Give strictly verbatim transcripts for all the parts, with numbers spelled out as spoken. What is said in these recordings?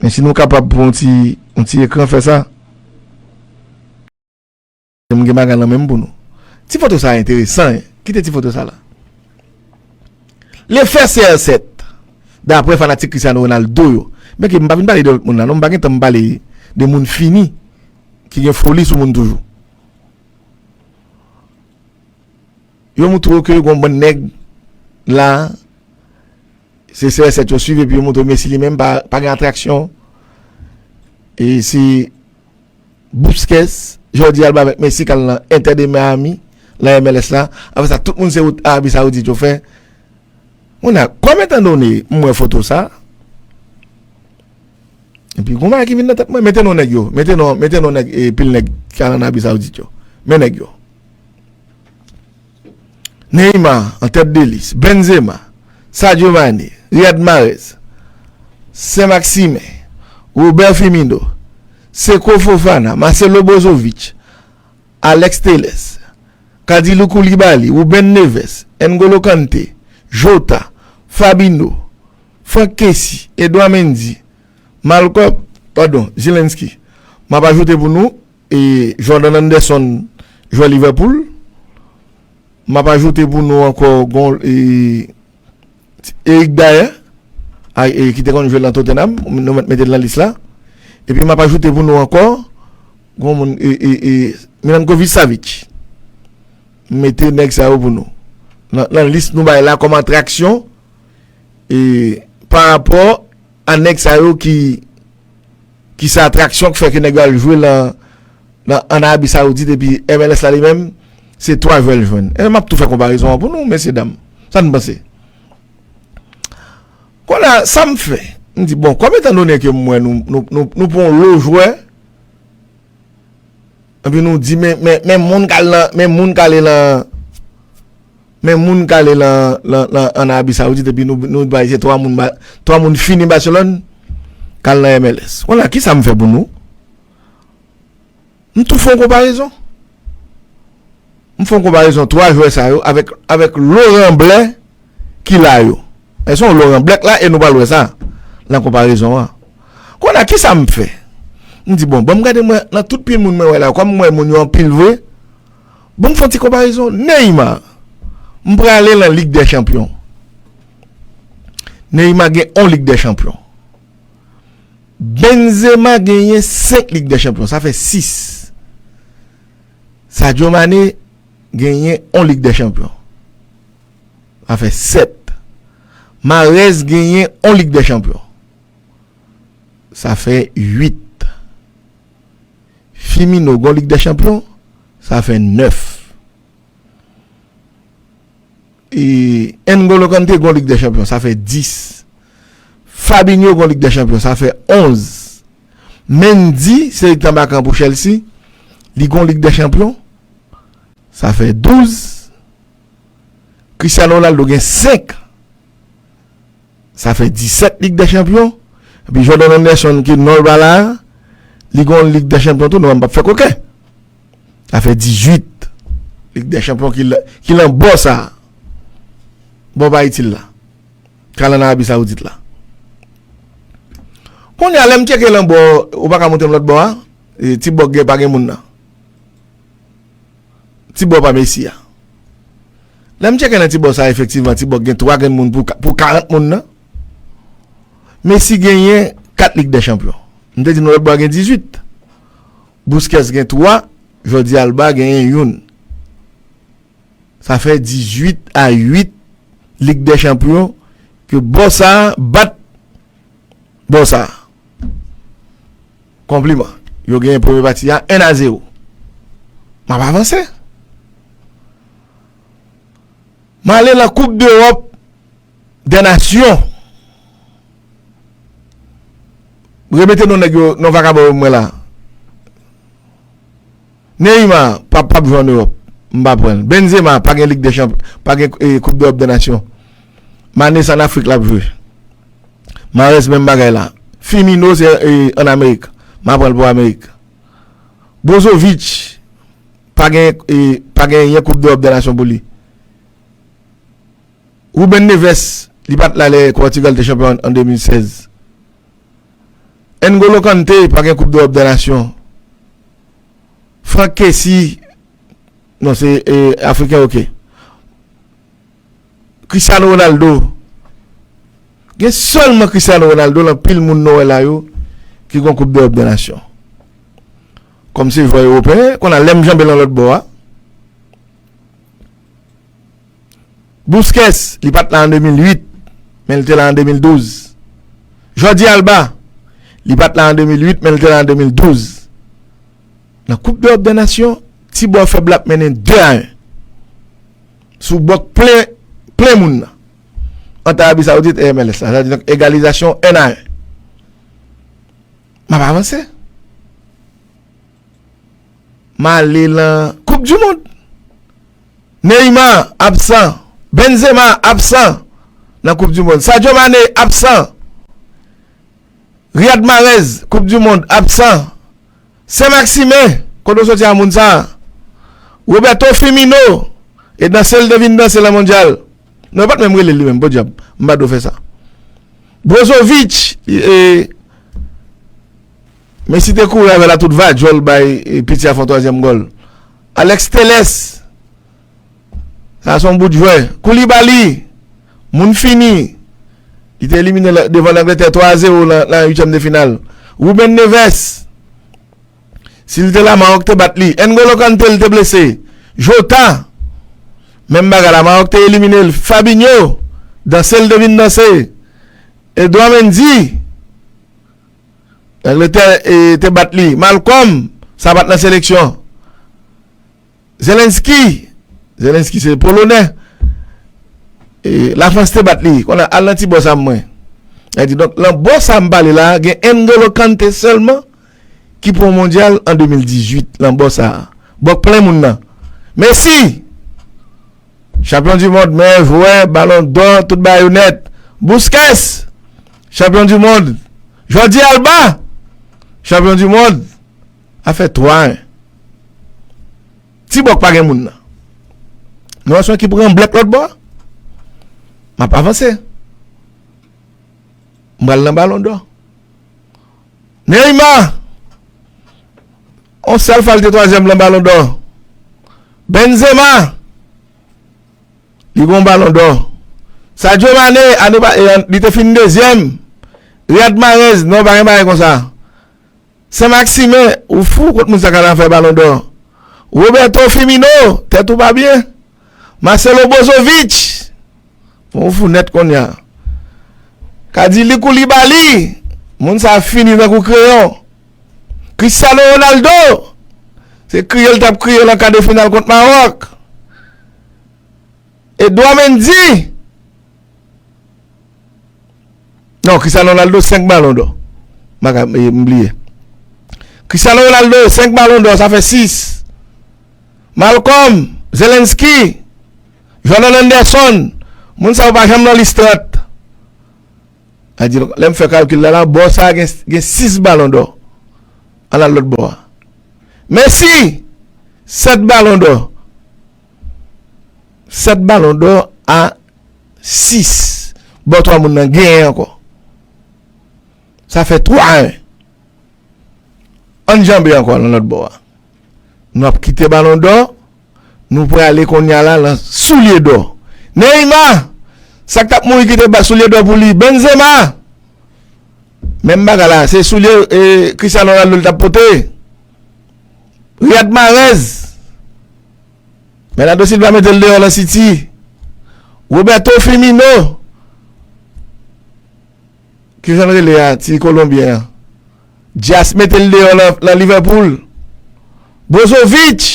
Men si nou kapab pou yon ti, yon ti ekran fè sa. M gen bagay nan men m pou nou. Ti foto sa a enteresan, hein? Kite ti foto sa la. Lefè C R sèt, daprè fanatik Cristiano Ronaldo yo. Men ke m pa vin pale de lòt moun la, non, m pa gen tan m pale de moun fini, ki gen foli sou moun toujou. Yo moutre w ke gon bann nèg la, se C R sèt yo swiv, epi yo moutre w Messi li menm pa, pa gen atraksyon. E se Busquets, Jordi Alba avèk Messi k al nan Inter de Miami, nan M L S la. Apre sa, tout moun se wout Arabi Saoudit yo fè. Mwen a, kòm etan done, m wè foto sa. Epi, gon bagay ki vin nan tèt mwen, mete non nèg yo, mete non, mete non nèg, e, pil nèg k al an Arabi Saoudit yo. Men nèg yo. Neymar, an tèt de lis, Benzema, Sadio Mane, Riyad Mahrez, Saint-Maximin, Robert Firmino, Seko Fofana, Marcelo Brozovic, Alex Telles, Kalidou Koulibaly, Ruben Neves, N'Golo Kanté, Jota, Fabinho, Franck Kessie, Edouard Mendy, Malcolm, padon, Zielinski. M ap ajoute pou nou, e, Jordan Henderson, jwè Liverpool. M ap ajoute pou nou ankò, gon, e, Eric Dier, a, e, ki te konn jwe lan Tottenham, nou mèt mete l nan lis la. Epi m ap ajoute pou nou ankò, gon moun, e, e, e, Milankovic Savic. M mete nèg sa yo pou nou. Nan, nan lis nou bay la kòm atraksyon, e, pa rapò a nèg sa yo ki, ki se atraksyon ki fè ke nèg yo al jwe lan, lan, an Arabi Saoudit epi M L S la li menm, se twa jwè l jwenn. E m ap tou fè konparezon an pou nou, mesye dam. Sa n panse? Kounye a, sa m fè? M di, bon, kòm etan done ke m wè nou, nou, nou, nou pran yon lo jwè, epi nou di, men, men, men moun k al nan, men moun k ale lan, men moun k ale lan, lan, lan, an Arabi Saoudit, epi nou, nou bay se twa moun, ba, twa moun fini Barcelone, k al nan M L S. Kounye a, kisa m fè pou nou? M tou fè yon konparezon. M fè yon konparezon twa jwè sa yo avèk, avèk lo ranblè ki la yo. E se yon lo ranblè k la e nou pral wè sa nan konparezon an. Kounye a, kisa m fè? M di, bon, ban m gade mwen, nan tout pil moun mwen wè la, kòm m wè moun yo anpil vre, ban m fè yon ti konparezon. Neymar, m prale lan Lig dè Chanpyon. Neymar gen yon Lig dè Chanpyon. Benzema genyen senk Lig dè Chanpyon, sa fè sis. Sadio Mane genyen yon Lig dè Chanpyon, sa fè sèt. Mahrez genyen yon Lig dè Chanpyon, sa fè uit. Firmino gon Lig dè Chanpyon, sa fè nèf. E N'Golo Kanté gon Lig dè Chanpyon, sa fè dis. Fabinho gon Lig dè Chanpyon, sa fè onz. Mendy, se tanbakan pou Chelsea, li gon Lig dè Chanpyon, sa fè douz. Cristiano Ronaldo gen senk, sa fè disèt Lig dè Chanpyon. Epi Jordan Henderson ki nòl pa la, li gon Lig dè Chanpyon tou, non, m p ap fè koken. Sa fè dizuit Lig dè Chanpyon ki la, ki lan bò sa a. Bò pa itil la. K al an Arabi Saoudit la. Kounye a, lè m tcheke lan bò, ou pa ka montre m lòt bò a. E, ti bò gen, pa gen moun nan. Ti bò pa Messi a. Lè m tcheke nan ti bò sa, efektivman, ti bò gen twa grenn moun pou, pou karant moun nan. Messi genyen kat Lig dè Chanpyon. M te di nou lòt bò a gen dizuit. Busquets gen twa, Jordi Alba genyen youn. Sa fè dizuit a uit Lig dè Chanpyon ke bò sa a bat bò sa a. Konpliman. Yo genyen premye pati a en a zewo. M ap avanse. M ale lan Koup Dewòp dè Nasyon. Remete non nèg yo, non vakabon yo mwen la. Neymar p ap, p ap jwe an Ewòp. M pa pran l. Benzema pa gen Lig dè Chanpyon, pa gen, e, Koup Dewòp dè Nasyon. Mane se an Afrik l ap jwe. Mahrez menm bagay la. Firmino se, e, an Amerik. M a pran l pou Amerik. Brozovic pa gen, e, pa gen yen Koup Dewòp dè Nasyon pou li. Ruben Neves, li pa t la lè Pòtigal te chanpyon an de mil sèz. N'Golo Kanté pa gen Koup Dewòp dè Nasyon. Franck Kessy, non, se, e, Afriken, oke. Cristiano Ronaldo. Gen sèlman Cristiano Ronaldo lan pil moun nou wè la yo ki gon Koup Dewòp dè Nasyon. Kòm se jwè ewopeyen, kounye a lè m janbe lan lòt bò a. Busquets, li pa t la an de mil uit, men li te la an de mil douz. Jordi Alba, li pa t la an de mil uit, men li te la an de mil douz. Nan Koup Dewòp dè Nasyon, ti bò fèb la ap mennen de a en. Sou bò k plen, plen moun nan. Ant Arabi Sawoudit e M L S la. Sa di donk egalizasyon en a en. M ap avanse. M ale lan Koup di Mond. Neymar absan. Benzema absan nan Koup di Mond. Sadio Mane absan. Riyad Mahrez, Koup di Mond, absan. Saint-Maximin, kote w soti a moun sa a? Roberto Firmino, e danse l te vin danse lan mondyal. Non, yo pa t menm rele l li menm, podyab. M pa dwe fè sa. Brozovic, e, Messi te kouri avè l a tout va, djòl bay, e, piti a fè yon twazyèm gòl. Alex Telles, sa se yon bout jwè. Koulibaly, moun fini. Li te elimine l devan Langletè twa a zewo lan, lan uityèm de final. Ruben Neves, si l te la, Mawòk te bat li. N'Golo Kanté, li te blese. Jota, menm bagay la, Mawòk te elimine l. Fabinho, danse l te vin danse. Edouard Mendy, Langletè, e, te bat li. Malcom, sa pa t nan seleksyon. Zelensky, Zelensky se Polonè. E, Lafrans te bat li. Kounye a, al nan ti bò sa mwen. Sa di, donk, lan bò sa m pale la, gen N'Golo Kanté sèlman ki pran mondyal an de mil dizuit, lan bò sa a. Bò k plen moun nan. Messi, chanpyon di mond, meyè jwè, Balon dò, tout bagay yo nèt. Busquets, chanpyon di mond. Jordi Alba, chanpyon di mond. Afè twa en. Ti bò k pa gen moun nan. Nou wè se yon ekip ranblèk lòt bò a. M ap avanse. M pral nan Balon dò. Neymar, yon sèl fwa l te twazyèm lan Balon dò. Benzema, li gon Balon dò. Sadio Mane, ane pa, e, li te fin dezyèm. Riyad Mahrez, non, pa gen bagay konsa. Saint-Maximin, ou fou, kot moun sa ka nan afè Balon dò? Roberto Firmino, tèt ou pa byen. Marcelo Brozovic, bon, ou fou nèt kounye a. Kalidou Koulibaly, moun sa fini tankou kreyon. Cristiano Ronaldo, se kriye l t ap kriye lan ka de final kont Mawòk. Edouard Mendy, non, Cristiano Ronaldo, senk Balon dò. M pa ka, e, m bliye. Cristiano Ronaldo, senk Balon dò, sa fè sis. Malcom, Zelensky, Jordan Henderson, moun sa yo pa janm nan lis trant. Sa di, lè m fè kalkil la, la, bò sa a gen, gen sis Balon dò. Ann al lòt bò a. Messi, sèt Balon dò. Sèt Balon dò a sis. Bò twa moun nan genyen ankò. Sa fè twa en. Ann janbe ankò nan lòt bò a. Nou ap kite Balon dò. Nou prale kounye a la lan soulye dò. Neymar, sa k t ap mouri kite ba soulye dò pou li. Benzema, menm bagay la, se soulye, e, Cristiano Ronaldo l t ap pote. Riyad Mahrez, Bernardo Silva mete l deyò lan City. Roberto Firmino, ki jan l rele a, ti Kolonbyen an? Dias mete l deyò lan, lan Liverpool. Brozovic,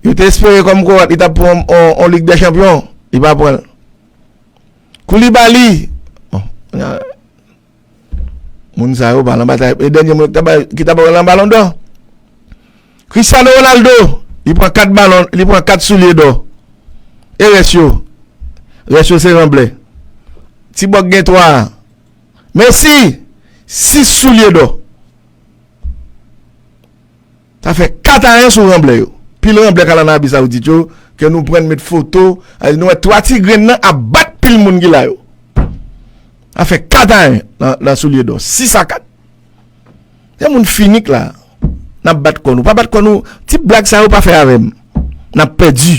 yo te espere kòm kwa li t ap pran on, on, on Lig dè Chanpyon. Li pa pran l. Koulibaly, bon, moun sa yo pa lan batay. E dènye moun ki ta ba, ki ta ba lan Balon dò. Cristiano Ronaldo, li pran kat balon, li pran kat soulye dò. E rès yo? Rès yo se ranblè. Ti bò k gen twa a. Messi, sis soulye dò. Sa fè kat a en sou ranblè yo. Pil ranblè k al an Arabi Sawoudit yo, ke nou pran n met foto, a, nou wè twa ti grenn nan ap bat pil moun ki la yo. Sa fè kat a en nan, nan soulye dò. Sis a kat. Se moun fini k la. N ap bat kò nou. Pa bat kò nou. Ti blag sa yo pa fè avè m. N ap pèdi.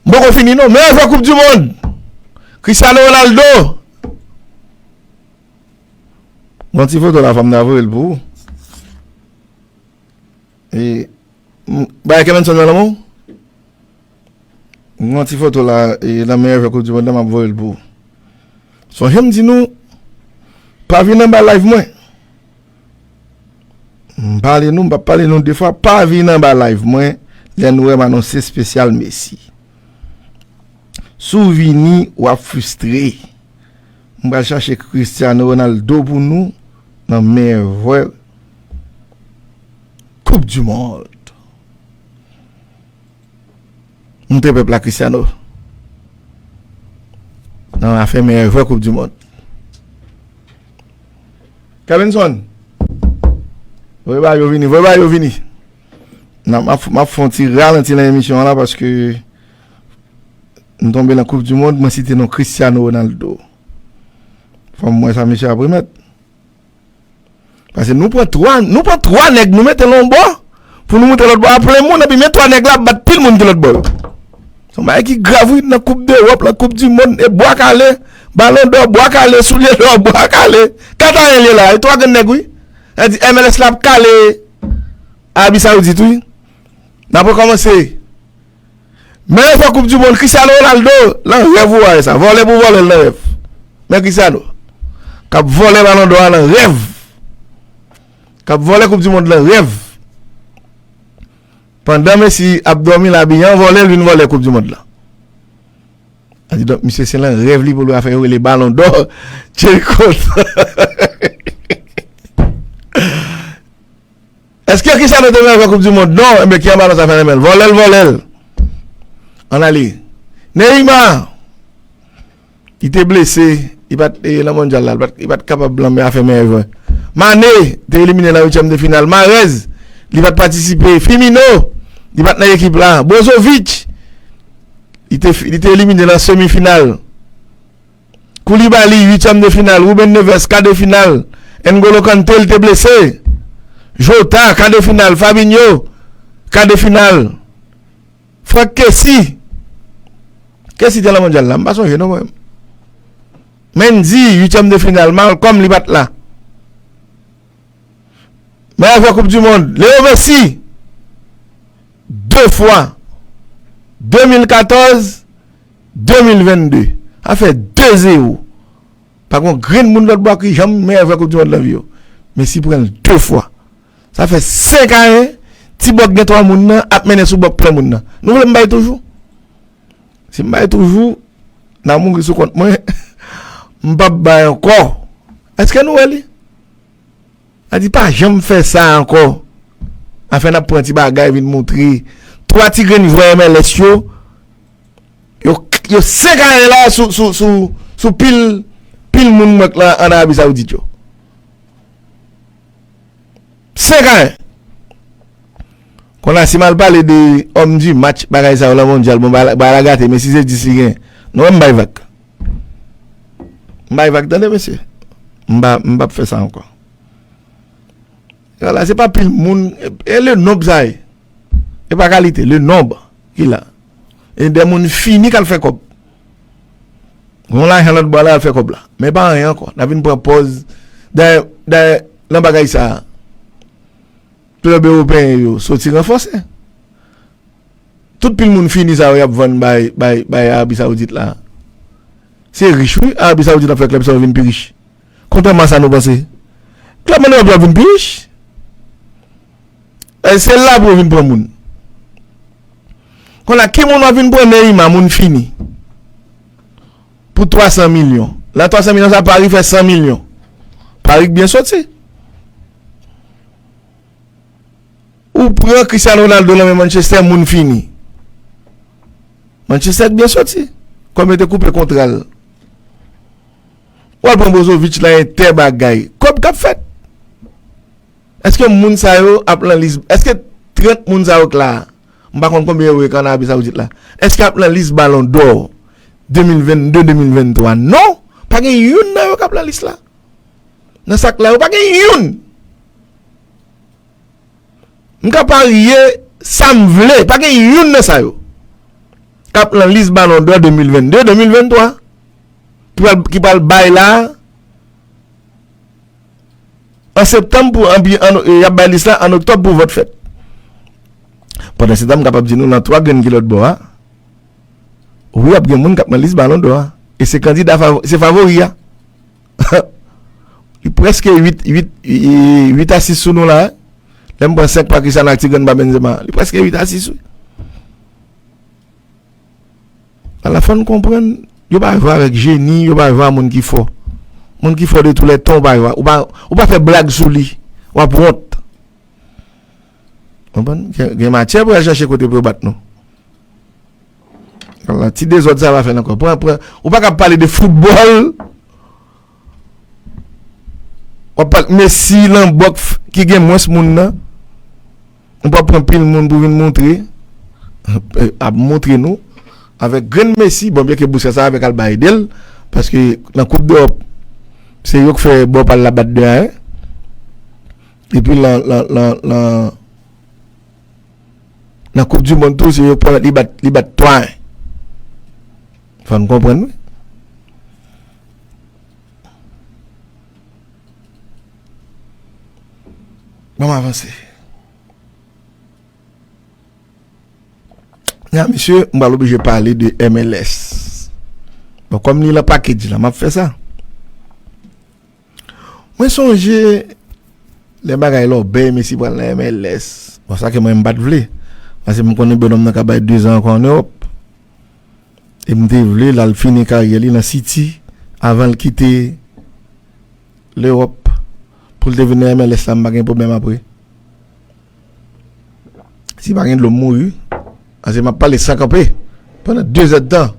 M poko fini non. Meyè jwè Koup di Mond. Cristiano Ronaldo. Bon, ti foto la, fò m ta voye l pou ou. E, m, bay Kemenson nan lanmou. Yon ti foto la, e, nan meyè jwè Koup di Mond la, m ap voye l pou ou. Sonje m di nou, pa vin anba live mwen. M pale nou, m p ap pale nou de fwa, pa vin anba live mwen, lè nou wè m anonse espesyal Messi. Si w vini, w ap fristre. M pral chache Cristiano Ronaldo pou nou nan meyè jwè Koup di Mond. Montre pèp la Cristiano. Nan afè meyè jwè Koup di Mond. Kevinson, voye ba yo vini, voye ba yo vini. Nan, m ap, m ap fè yon ti ralanti nan emisyon an la paske m tonbe nan Koup di Mond, mwen site non Cristiano Ronaldo. Fò m wè sa mesye ap remèt. Paske nou pran twa, nou pran twa nèg, nou mete l yon bò, pou nou montre lòt bò a plen moun, epi men twa nèg la ap bat pil moun ki lòt bò yo. Se yon bagay ki grav, wi, nan Koup dEwòp, nan Koup di Mond, e bwa kale, Balon dò, bwa kale, soulye dò, bwa kale. Kataryen li ye la, e twa grenn nèg, wi. Sa di M L S la ap kale Arabi Saoudit, wi. N ap rekòmanse. Men fè Koup di Mond, Cristiano Ronaldo, nan rèv ou wè sa. Vòlè pou vòlè l nan rèv. Men Cristiano, k ap vòlè Balon dò a nan rèv. K ap vòlè Koup di Mond nan rèv. Pandan Messi ap dòmi, l abiye an vòlè, l vin vòlè Koup di Mond la. Sa di donk, misye se nan rèv li pou l wè afè yo rele Balon dò. Thierry Cole. Èske Cristiano te mèyè jwè Koup di Mond? Non. Enben, ki an balon sa fè nan men l? Vòlè l, vòlè l. Ann ale. Neymar. Li te blese. Li pa t, e, nan mondyal la. Li pa t, li pa t kapab nan men afè meyè jwè. Mané te elimine nan uityèm de final. Mahrez, li pa t patisipe. Firmino, li pa t nan ekip la. Brozovic, li te, li te elimine nan semi final. Koulibaly, uityèm de final. Ruben Neves, ka de final. N'Golo Kanté, li te blese. Jota, ka de final. Fabinho, ka de final. Franck Kessie. Kessie te nan mondyal la, m pa sonje non mwen. Mendy, uityèm de final. Malcom, li pa t la. Meyè jwè Koup di Mond, Leo Messi, de fwa, de mil katòz, de mil vennde. Sa fè de zewo. Pa gen yon grenn moun lòt bò ki janm meyè jwè Koup di Mond nan vi yo. Messi pran l de fwa. Sa fè senk a en, ti bò k gen twa moun nan ap mennen sou bò k plen moun nan. Nou vle m bay toujou? Si m bay toujou, n a mouri sou kont mwen. M p ap bay ankò. Èske nou wè li? A di pa janm fè sa ankò. Afè n ap pran ti bagay vin moutre. Twa ti grenn jwè M L S yo, yo, yo senk a en la sou, sou, sou, sou pil, pil moun mwen k la ann Arabi Saoudit yo. Senk a en. Kounye a, si m al pale de homme du match, bagay sa yo nan mondyal, bon, bagay la, bagay la gate, men si se dis li gen, nou wè m bay vag. M bay vag, tande, mesye. M pa, m p ap fè sa ankò. Vwala, se pa pil moun, e, e le nonb sa ye. E pa kalite, le nonb ki la. E de moun fini k al fè kòb. Gon lajan lòt bò la al fè kòb la. Men pa anyen ankò. N a vin pran pòz. Dayè, dayè, nan bagay sa a, klèb ewopeyen yo soti ranfòse. Tout pil moun fini sa yo y ap vann bay, bay, bay Arabi Saoudit la. Se rich, wi, Arabi Saoudit ap fè klèb sa yo vin pi rich. Kontrèman a sa nou panse, klèb ann Ewòp yo ap vin pi rich. E se la pou yo vin pran moun. Kounye a, ki moun w ap vin pran Neymar, moun fini? Pou twa san milyon. Nan twa san milyon sa, Paris fè san milyon. Paris k byen soti. Ou pran Cristiano Ronaldo nan men Manchester, moun fini. Manchester k byen soti. Kòm yo te koupe kontra l. W al pran Brozovic nan entè bagay. Kòb k ap fèt. Èske moun sa yo ap nan lis, èske trant moun sa yo k la a, m pa konn konbyen yo ye k ann Arabi Saoudit la, èske ap nan lis Balon dò de mil vennde, de mil venntwa? Non! Pa gen youn nan yo k ap nan lis la. Nan sa k la yo, pa gen youn. M ka parye sa m vle, pa gen youn nan sa yo k ap nan lis Ballon d'Or de mil vennde, de mil venntwa, ki pral, ki pral bay la an septanm pou anpi, an, y ap bay lis la an oktòb pou vòt fèt. Pandan se tan, m kapab di nou nan twa grenn ki lòt bò a, wi, ap gen moun k ap nan lis Ballon d'Or a. E se kandida fav-, se favori a. Li prèske uit, uit, uit a sis sou nou la. Lè m pran senk pa Cristiano ak ti grenn pa Benzema, li prèske uit a sis, wi. Ala fò n konprann, yo pa jwe avèk jeni, yo pa jwe a moun ki fò. Moun ki fò de tou lè tan, ou pa jwe, ou pa, ou pa fè blag sou li, w ap wont. Konprann? Gen, gen matyè pou y al chache kote pou yo bat nou. Ala ti dezòd sa va fè l ankò. Pran, pran, ou pa ka pale de foutbòl. W ap pale Messi, Lambòk ki gen mwens moun nan. Ou pa pran pil moun pou vin montre, ap montre nou avèk grenn Messi, bon, byen ke Busquets sa avèk Alba ede l, paske nan Koup Dewòp, se yo k fè bò pa l la bat de a en. Epi lan, lan, lan, lan, nan Koup di Mond tou, se yo pran, li bat, li bat twa en. Fò n konprann, wi. Ban m avanse. Ya, mesye, m pral oblije pale de M L S. Bon, kòm li lan package la, m ap fè sa. Mwen sonje lè bagay lòbèy Messi pral nan M L S. Bon, sa ke mwen m pa t vle. Paske m konnen bonòm nan ka bay de zan ankò ann Ewòp. E m te vle l al fini karyè li nan City avan l kite Lewòp. Pou l te vin nan M L S la, m pa gen pwoblèm apre. Si pa gen dlo, m mouri. Paske m ap pale san kanpe pandan de zèdtan.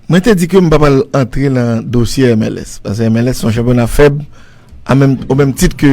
Mwen te di ke m pa pral antre nan dosye M L S. Paske M L S se yon chanpyona fèb, a menm, o menm tit ke